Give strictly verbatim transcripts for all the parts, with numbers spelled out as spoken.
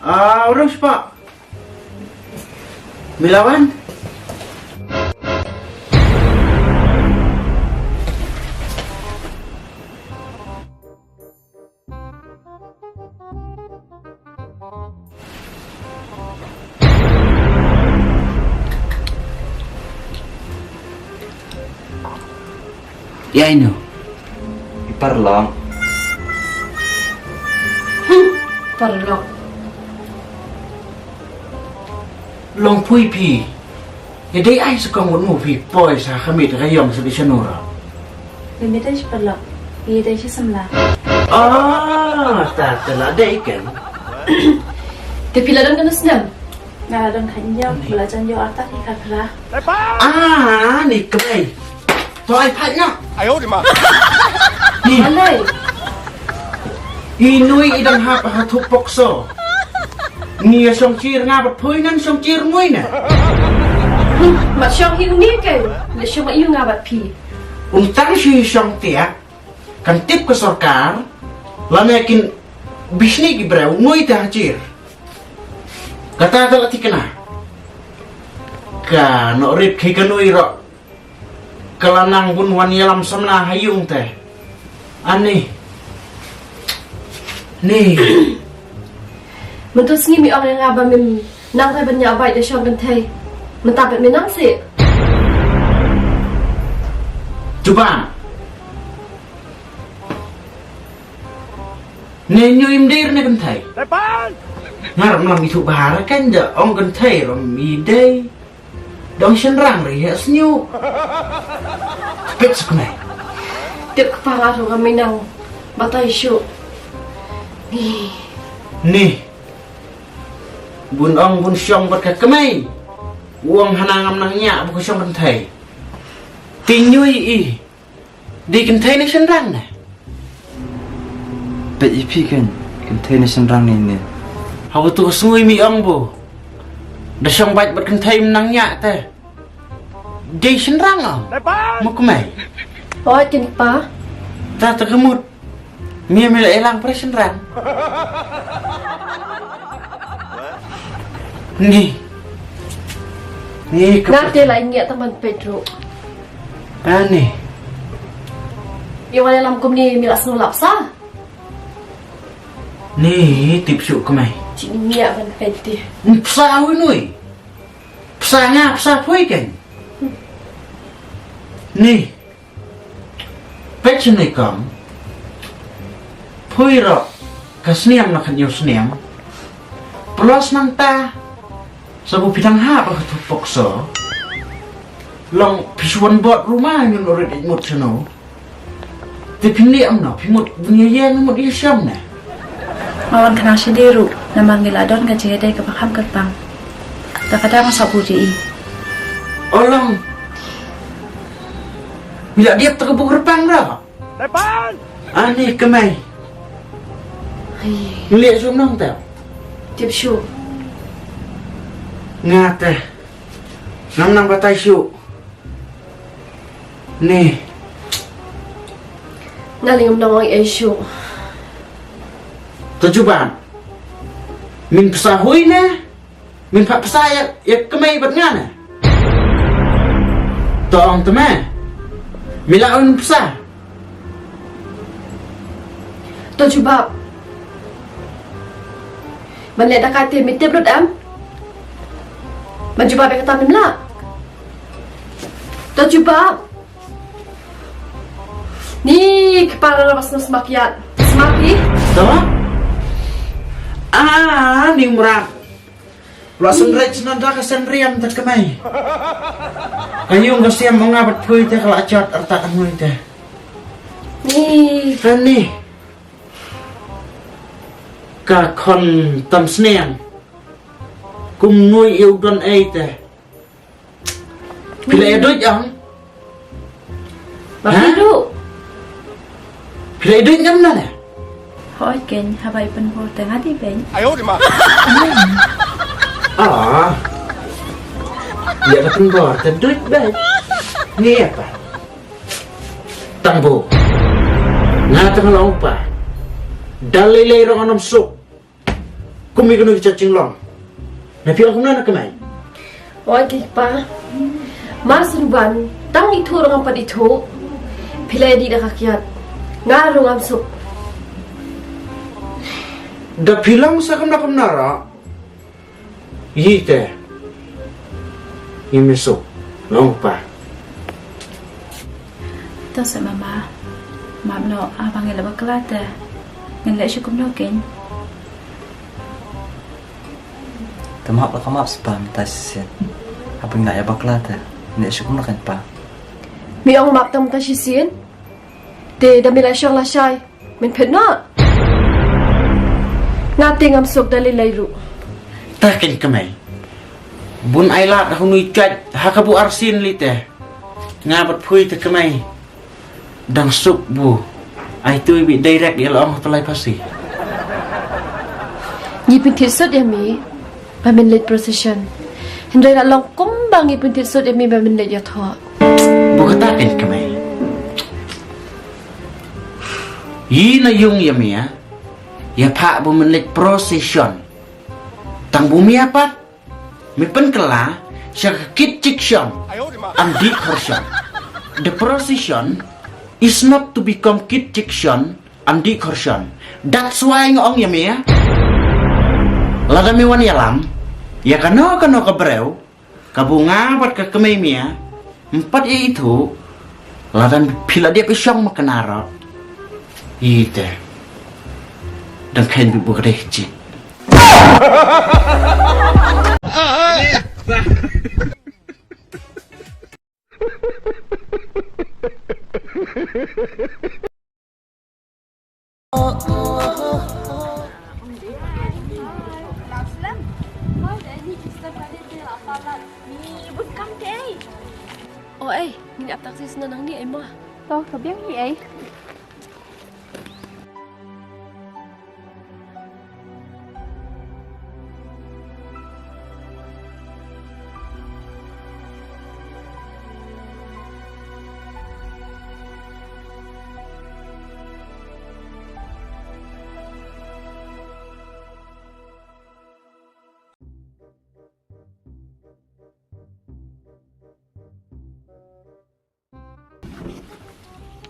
Ah, u rung spah. Milawan. Ïa ino? I paralok. Hmm, paralok. Long phi phi. Ïa dei ai sa kong wut mu phi poi sa khamit ka yong sa di sanura. Ïa dei shi paralok. Ïa dei shi samla. Ah, ta ta la dei kan. Te phi la don kan snem. Nga la don khan yong, ba la jan yong arta ki kakra. Ah, ni kemai. To ai phai na. Ai ho di ma. Ni. Alai. Inui idang hap ha thup pokso. Ni ya song chir nga bat phui nan song chir mui na. Mat shong hi uni ke. Le shong ayu nga bat phi. Untang shi shong tia. Kan tip ka sorkar. Lane kin bisni ki breu ngui ta chir. Kata ta la tikna. Ka no rit khi ka nui ro. Ka la nang bun wan ïalam samla ha yung te. Ani. Ni. Mynta sngi mi ong ïa nga ba mim nang te ban ïa bai da shong kynthei. Mynta pet mi nang si. Cuba. Ne nyu im dir ne kynthei. Ngar mlam itu bahar kan da ong kynthei rom i dei. Dong shen rang ri he snyu. Pit suk ne. Tip kpa nga ru ka minang. Batai shu. Ni. Ni. Bun ong bun shong bat ka kemai. Uang hana ngam nang nyak bu ka shong kynthei. Ti nyui i. Di kynthei ne shen rang ne. Pet i phi kan kynthei ne shen rang ne ne. Hawa tu ka sngui mi ong bu. Da shong bait bat kynthei menang nyak te. Dei shen rang ong. Muk mai. Oi kin pa. Ta ta kemut. Mi mi la elang pre shen rang. Ni. Ni ka. Nga te la ngiat taman Pedro. Ani. Ïa wan lam kum ni mi la sngewlap sa. Ni tip shu kemai. Cik ni ïa ban peti. Psa wi nui. Psa nga psa phui kan. Ni. Pet sini kam. Phui ro ka sniam na kan yu sniam. Plus nang ta. Sabu pidang ha ba ka tu pokso. Long pisuan bot rumah ngun urit ikmut seno. Te pynleh amno phi mut bun ïa ïeng mut ïa sham ne. Nga wan khnang shi dei ruh namar ngi la don ka jingïadei kaba kham kyrpang. Ta ka dang sa buri i. Olong. Ngi la diap ta ka bu kyrpang dah. Ani kemai. Ngi leh shum nong ta. Tip shu. Nga ta. Ngam nang batai shu. Ni. Nga ling ym nang ong ei shu. To juban. Min psa hui ne. Min pha psa ïa ïa kemai bat nga ne. To ong te me. Mi la un psa. To jubab. Ban leh da ka te mi tip lut em. Ban jubab ïa kata mim lah. To jubab. Ni kepala la bas smak ïa. Smak ih. To? Ah, ni mrad. Lo sen rech nan da ka sen riam ta kemai. Ka yung ka siam nga bat phui te ka la chot arta ka ngui te. Ni. Ani. Ka khon tam sniang. Kum ngui iu don ei te. Phi la ïa duh ang? Ba phi duh. Phi la ïa duh ngam na ne? Hoi ken haba i pynbor te nga di ben. Ai ho di ma. Ah. Ïa ka pynbor te duh ben. Ni apa? Tang bu. Nga tang long pa. Dalai lei rong anom suk. Kum i kano ki jait jinglong. Na phi ong kumno na kmai. Oi ki pa. Mar syn wan tang ithuh ruh ngam pat ithuh. Phi la ïa dih da ka kiad. Nga ruh ngam suk. Da phi long sa kumno kumno ruh. Ïa te. Ïa me suk. Long pa. To sa mama. Map no abang ïa la bakla te. Ngin leh shu kumno ken. Te map la ka map spa mynta shisien. Haba nga ïa bakla te. Ngin leh shu kumno ken pa. Me ong map tang mynta shisien. Te da me la shong la shai. Men phet noh. Nga te ngam suk da lei lei ruh. Ta ken kmai. Bun ai lad ha kano i jait ha ka bu arsien lei te. Nga bad phi te kmai. Dang suk bu. Ai tu i bi direct ïa la ong ha Tulai Phasi. Ngi pynthied sut ïa me ba men leit procession. Hynrei la long kumba ngi pynthied sut ïa me ba men leit ïathoh. Bu kata ken kmai. Ïa na ïung ïa me ïa. Ïa pha bu men leit procession. Tang bu me ïa pat. Me pynkylla sha ka kit jikshon. Am dih khorshon. The procession is not to become kit jikshon. Am dih khorshon. That's why nga ong ïa me. Lada me wan ïalam ïa kano kano ka briew. Ka bu nga bad ka kmai me. Em pat ïa ithuh. Lada phi la dep i shong ma kane ruh. Ite. Dang khein bi bu ka dei chi. O ei, ngin ïa taxi sna nangne ei ma. To, ka biang hi ei.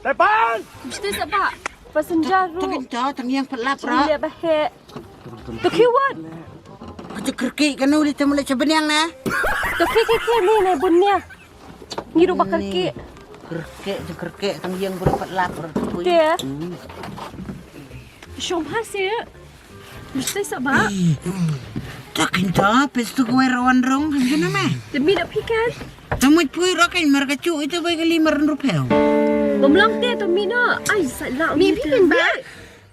Tepan! Mesti sebab passenger tu. Tang ïa, tang ïa pynlap. Sini ra. Dia bahek. Tu kiwat. Aja kerkik kanu li temu le cebeniang na. Tu kik kik kik ni na bunia. Ngi ruh ba kerkik. Kerkik, kerkik, tang ïa pynlap. Dia. Hmm. Shom hasil. Mesti sebab. Takin ta pes tu kue rawan rong kan kena meh. Demi dak pikan. Tamuj pui rokai mar kacu itu bai kali mar rupiah. Bemlang te tu mina ai salah mi pikan ba.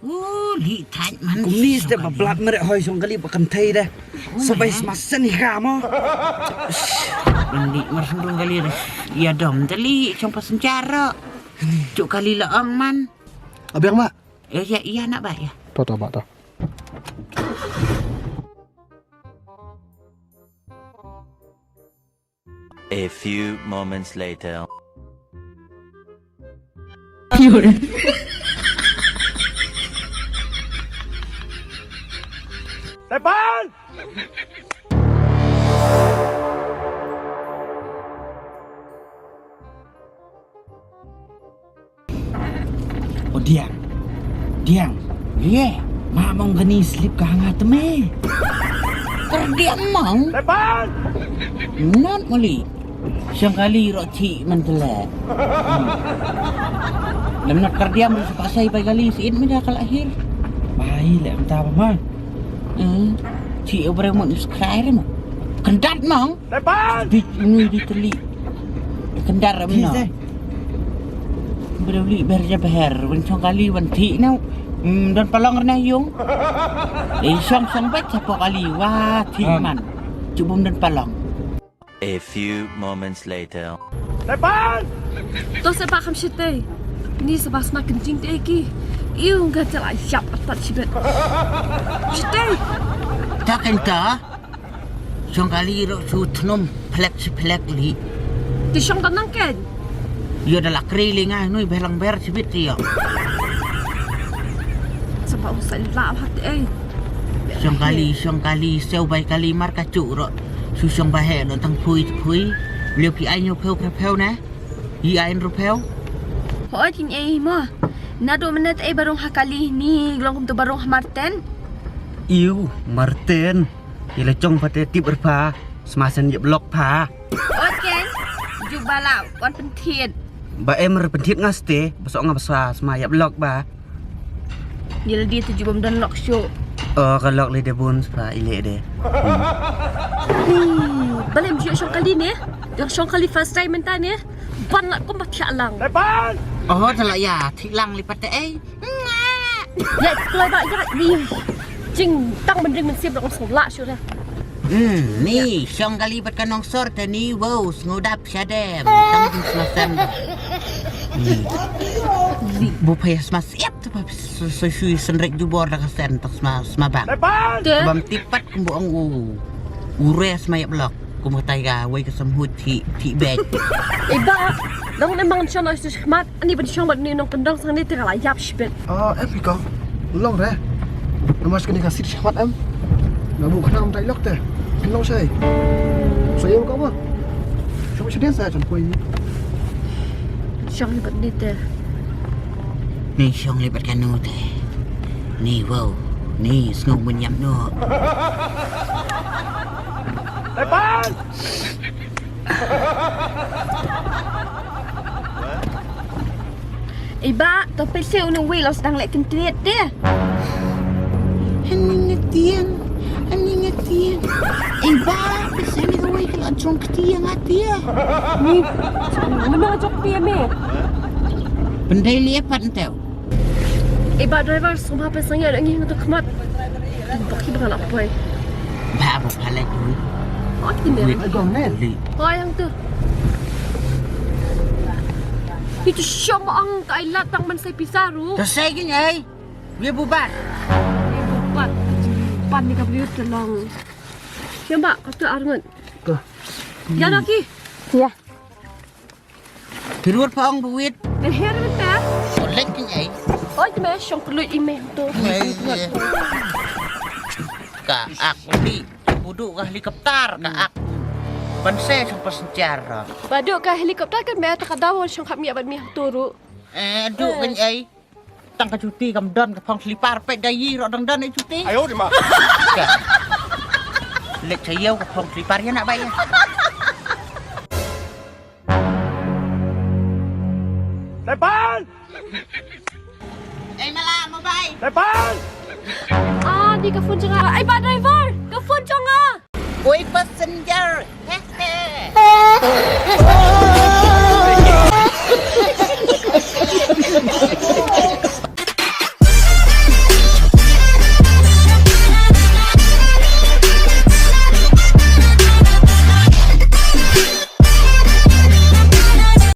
Oh, li thaj man. Kumni ste ba blat mere hoi song kali ba kan thai deh. Sabai smasen hi ka mo. Mandi mar sendung kali deh. Ya dom tali song pasen cara. Cuk kali la ong man. Abiang mak. Eh, ya, iya nak ba ya. To to ba to. A few moments later. Tepan! O diang. Diang. Ye. Ma mong kani slip ka hanga teme. Kerdiang mong. Tepan. Not mali. Siang kali ro chi man tele. Lem not kerdiang ro sepasai pai kali siin me da kala akhir. Pai le ta ba ma. Hmm. Chi obre mon subscribe mo. Kendat mong. Tepan. Dik nui di teli. Kendar amno. Bro li ber ja ber wan chong kali wan thi nau. Hmm, don palong rna yung. Eh, song song bet chapo kali wa thi man. Chubum don palong. A few moments later. Tepan. To sepa kham shitei. Ni sepa sna kenjing te ki. Iu nga jala yap atat shibet. Shitei. Takin ta. Shong kali ro su thnum phlek si phlek li. Ti shong tanang ken. Yo da la kri li ngai nui belang ber si bit yo. Saba u sa la hat ei. Shong kali, shong kali, sew bai kali mar ka chu ro. Shu shong ba he don tang phui phui. Leo phi ai nyo pheu pheu pheu ne. I ai ro pheu. Hoi king ei mo. Na do menet ei barong ha kali ni glong kum tu barong ha Marten. Iu, Marten. Ila chong pate tip er pha. Sma sen yep lok pha. Ot ken. Ju bala wan penthiet. Ba em re penthiet nga ste, ba sok nga ba sma, sma yap lok ba. Dia lagi tu jubam don lok shu. Oh, ka lok le de bun spa ile de. Balem ju shong kali ne. Yang shong kali first time menta ne. Ban la kum ba thiah lang. Oh, tala ya, thik lang li pate ei. Ya, kloi ba ya ni. Jing tang mending mensip lok song la shu re. Hmm, ni shong kali bat ka nongsor te ni wow sngudap shadem. Tang jing sma sem. Hmm. Bu payah sma siap tu pa so so shui senrek jubor da ka sen tak sma sma bang. Te. Bam tipat kumbu ang u. Ure sma yap lok. Kum katai ka wei ka semhut ti ti bek. Iba. Dong ne mang shong no su shmat. Ani ban shong bat ni nong kendong sang ni te ka la yap shibet. Ah, eh, phi kong. Long re. Namar kane ka sit shahwat em. Nga bu khnam tai lok te. Kin long shai. Sa yau ka ba. Shong shadien sa chan poi. Shong ni bat ni te. Ni shong li bat kanu te. Ni wow. Ni sngew mun yam no. Lepas! Iba, to pese unu wei los dang lek kentret de. Ani ngetiang, ani ngetiang. Iba, pese ni wei kalau jong ketiang atia. Ni, mana jok pia me? Pendai lipat enteu. Iba driver, semua pese ngi ada ngi untuk kemat. Baki baka nak poi. Ba ba pala tu. Oh, kita ni. Ai gong ne. Li. Oh, yang tu. Itu siapa ang kai lat tang man sai pisa ru. To sai gini ai. Dia bubat. Bubat. Pan ni ka beliau telang. Siapa? Kau tu arngut. Ka. Ya lagi. Ya. Hirur pa ong buwit. Ngan her mynta. Solek ki ai. Oi me shong klut i me tu. Ka ak ni. Budu ka helikopter ka ak. Ban se shong passenger. Badu ka helikopter kan me ta ka daw shong khap mi aban mi tu ru. Eh, du kan ai. Tang ka cuti kam don ka phong slipar pet dai yi ro dang don ai cuti. Ayo di ma. Lek cha yau ka phong slipar ya nak bai. Tepan. Eh mala mobile. Tepan. Ah, di ka phone jong nga. Ai ba driver, ka phone jong nga. Oi passenger,